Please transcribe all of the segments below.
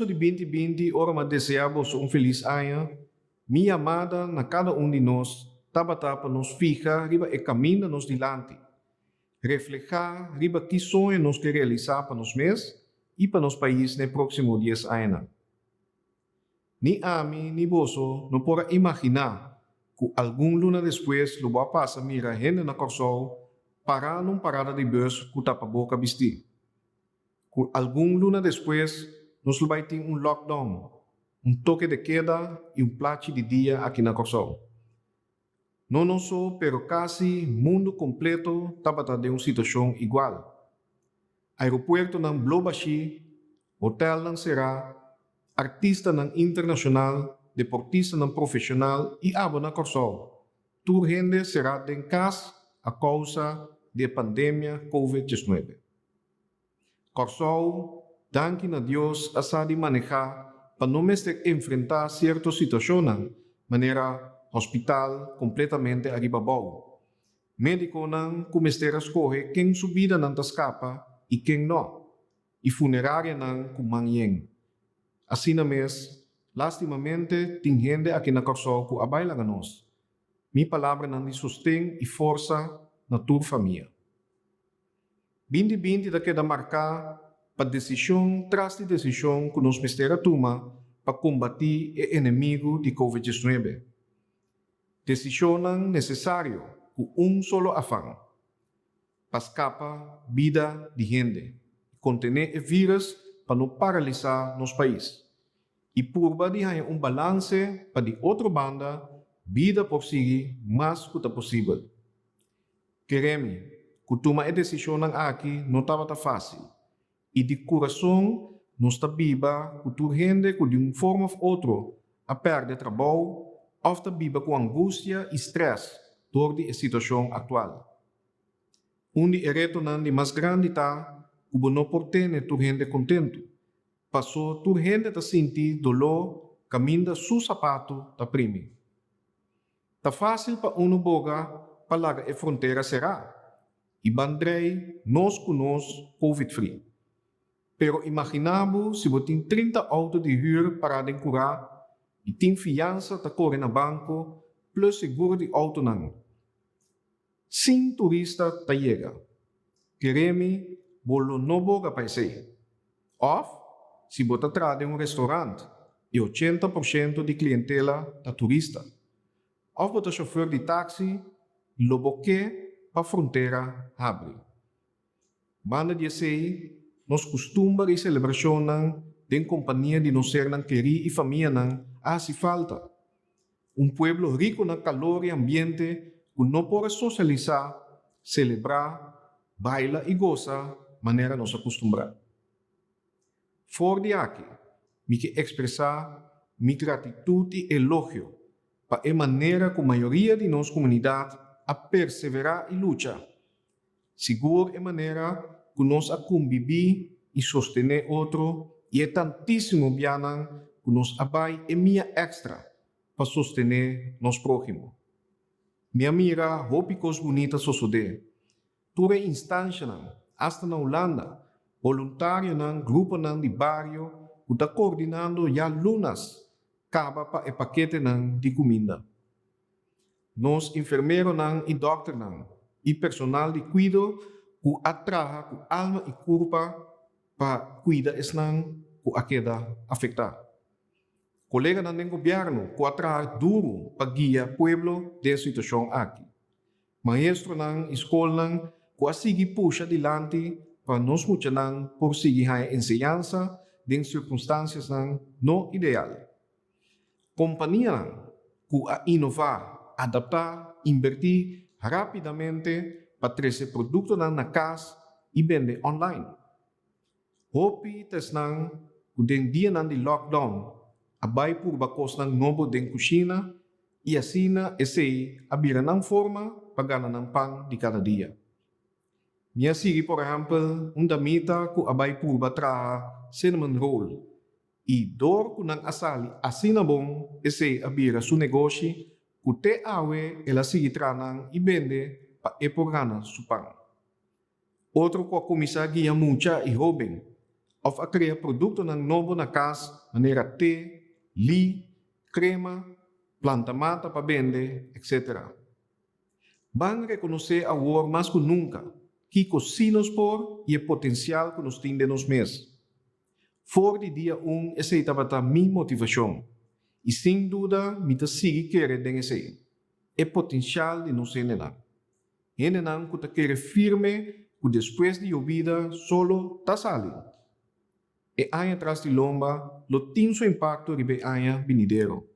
Di 2020, ora m'a deseá boso un felis aña, mi yamada na kada un di nos tabata pa nos fiha riba e kaminda nos dilanti, reflehá riba ki soño nos ke realisá pa nos mes i pa nos pais na e próksimo 10 añanan. Ni ami ni boso no por a imaginá ku algun luna despues lo bo a pasa mira hende na Kòrsou pará na un parada di bùs ku tapaboka bistí. Ku algun luna despues nos lo bai tin un lockdown, un toke de keda i un plachi di dia aki na Kòrsou. No nos so pero kasi mundu kompleto tabata den un situashon igual. Aeropuertonan blo bashí, hotelnan será, artistanan internashonal, deportistanan profeshonal i abo na Kòrsou, tur hende será den kas a kousa di e pandemia Covid 19. Kòrsou, danki na Dios a sa di manehá pa no mester enfrentá sierto situashonnan manera hospital kompletamente ariba bou, médikonan ku mester a skohe ken su bida nan ta skapa i ken nò, i funerarianan ku man yen. Asina mes, lástimamente tin hende aki na Kòrsou ku a bai laga nos. Mi palabranan di sosten i forsa na tur famia. 2020 ta keda marká pa desishon tras di desishon ku nos mester a tuma pa kombatí e enemigu di Covid 19. Desishonnan nesesario ku un solo afan, pa skapa bida di hende i kontené e vírùs pa no paralisá nos pais i purba di haña un balanse pa di otro banda bida por sigui mas ku ta posibel. Kere mi, ku tuma e desishonnan aki no tabata fásil. I di kurason nos ta biba ku tur hende ku di un forma òf otro a pèrdè trabou òf ta biba ku angustia i strès dor di e situashon aktual. Un di e retonan di mas grandi ta ku bo no por tene tur hende kontentu, pasó tur hende ta sinti doló kaminda su sapatu ta primi. Ta fásil pa unu boga pa laga e frontera será i ban drei nos ku nos covid free. Pero imaginá bo si bo tin 30 outo di hür pará den kurá i tin fiansa ta kore na banko plus seguro di outonan. Sin turista ta yega. Kere mi, bo lo no boga pa esei. Òf, si bo ta traha den un restorant i 80% di klientela ta turista. Òf bo ta shofùr di taksi, lo bo ke pa frontera habri. Banda di esei, nos kustumber i selebrashonnan den kompania di nos sernan kerí i famianan a hasi falta. Un pueblo riku na kalor i ambiente ku no por a sosialisá, selebrá, baila i gosa manera nos a kustumbrá. For di aki, mi ke ekspresá mi gratitut i elogio pa e manera ku mayoria di nos komunidat a perseverá i lucha. Sigur e manera ku nos a kumbibí i sostené otro i e tantísimo bianan ku nos a bai e mia èkstra pa sostené nos próhimo. Mi a mira hopi kos bunita sosodé. Tur e instanshanan, asta na Hulanda, boluntarionan, gruponan di bario ku ta koordinando ya lunas kaba pa e paketenan di kuminda. Nos enfermeronan i dòkternan i personal di kuido ku a traha ku alma i kurpa pa kuida esnan ku a keda afektá. Koleganan den gobièrnu ku a traha duru pa guia pueblo den e situashon aki. Maestronan i skolnan ku a sigui pusha dilanti pa nos muchanan por sigui haña enseñansa den sirkunstansiasnan no ideal. Kompanianan ku a inová, adaptá, inbertí rápidamente pa trese produktonan na kas i bende online. Hopi ta esnan ku den dianan di lockdown a bai purba kosnan nobo den kushina i asina esei a bira nan forma pa gana nan pan di kada dia. Mi a sigui por ehèmpel un damita ku a bai purba traha cinnamon roll i dor ku nan a sali asina bon esei a bira su negoshi ku te awe el a sigui traha nan i bende pa e por gana su pan. Otro ku a kuminsá guia mucha i hóben. òf a krea produktonan nobo na kas manera te, li, krema, planta mata pa bende, etc. Ban rekonosé awor mas ku nunka kiko sí nos por i e potensial ku nos tin den nos mes. For di dia un esei tabata mi motivashon i sin duda mi ta sigui kere den esei, e potensial di nos hendenan. Hendenan ku ta kere firme ku despues di yobida solo ta sali. E aña tras di lomba lo tin su impakto riba e aña binidero.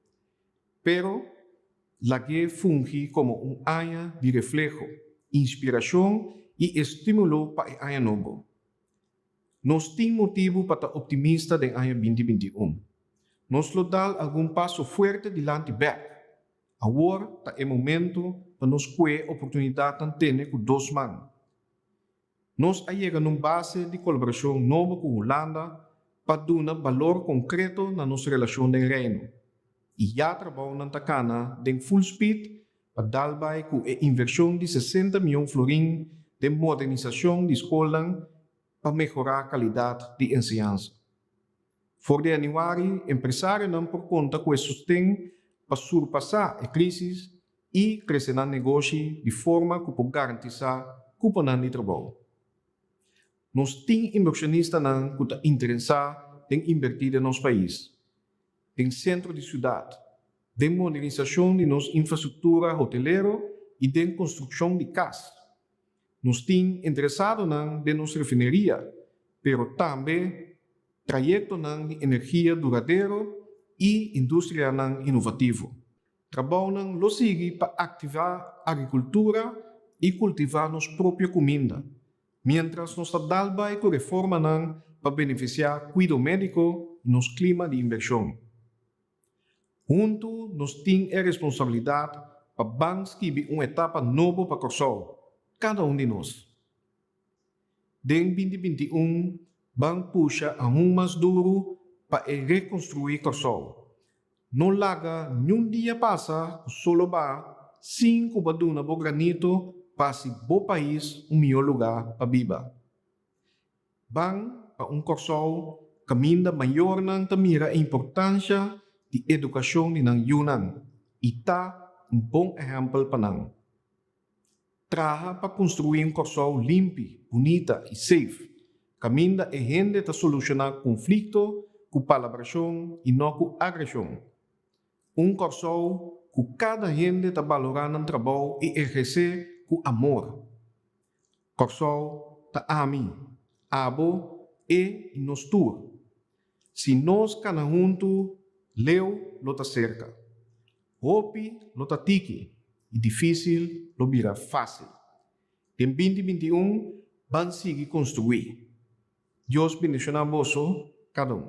Pero lag'é fungi komo un aña di refleho, inspirashon i estímulo pa e aña nobo. Nos tin motibu pa ta optimista den aña 2021. Nos lo dal algun paso fuerte dilanti bèk. Awor ta e momento pa nos kue oportunidatnan tene ku dos man. Nos a yega na un base di kolaborashon nobo ku Hulanda pa duna balor konkreto na nos relashon den Reino. I ya trabounan ta kana den full speed pa dal bai ku e invershon di 60 mion florin den modernisashon di skolnan pa mehorá kalidat di enseñansa. For di yanüari, empresarionan por konta ku e sosten pa surpasá e krísis i krese nan negoshi di forma ku por garantisá kuponan di trabou. Nos tin inbershonistanan ku ta interesá den inbertí den nos pais, den sentro di siudat, den modernisashon di nos infrastruktura hotelero i den konstrukshon di kas. Nos tin interesadonan den nos refineria, pero tambe trayektonan di energia duradero i industrianan inovativo. Trabounan lo sigui pa aktivá agrikultura i kultivá nos propio kuminda, miéntras nos ta dal bai ku reformanan pa benefisiá kuido médiko i nos klima di invershon. Huntu nos tin e responsabilidat pa ban skibi un etapa nobo pa Kòrsou, kada un di nos. Den 2021 ban pusha aun mas duru pa e rekonstruí Kòrsou. No laga niun dia pasa ku solo ba sin ku bo a duna bo granito pa hasi bo pais un mihó lugá pa biba. Ban pa un Kòrsou kaminda mayornan ta mira e importansha di edukashon di nan yunan i ta un bon ehèmpel pa nan. Traha pa konstruí un Kòrsou limpi, bunita i safe, kaminda e hende ta solushoná konflikto ku palabrashon i no ku agreshon. Un Kòrsou ku kada hende ta balorá nan trabou i ehersé ku amor. Kòrsou ta ami, abo, e i nos tur. Si nos kana huntu, leu lo ta serka. Hopi lo ta tiki i difísil lo bira fásil. Den 2021 ban sigui konstruí. Dios bendishoná boso kada un.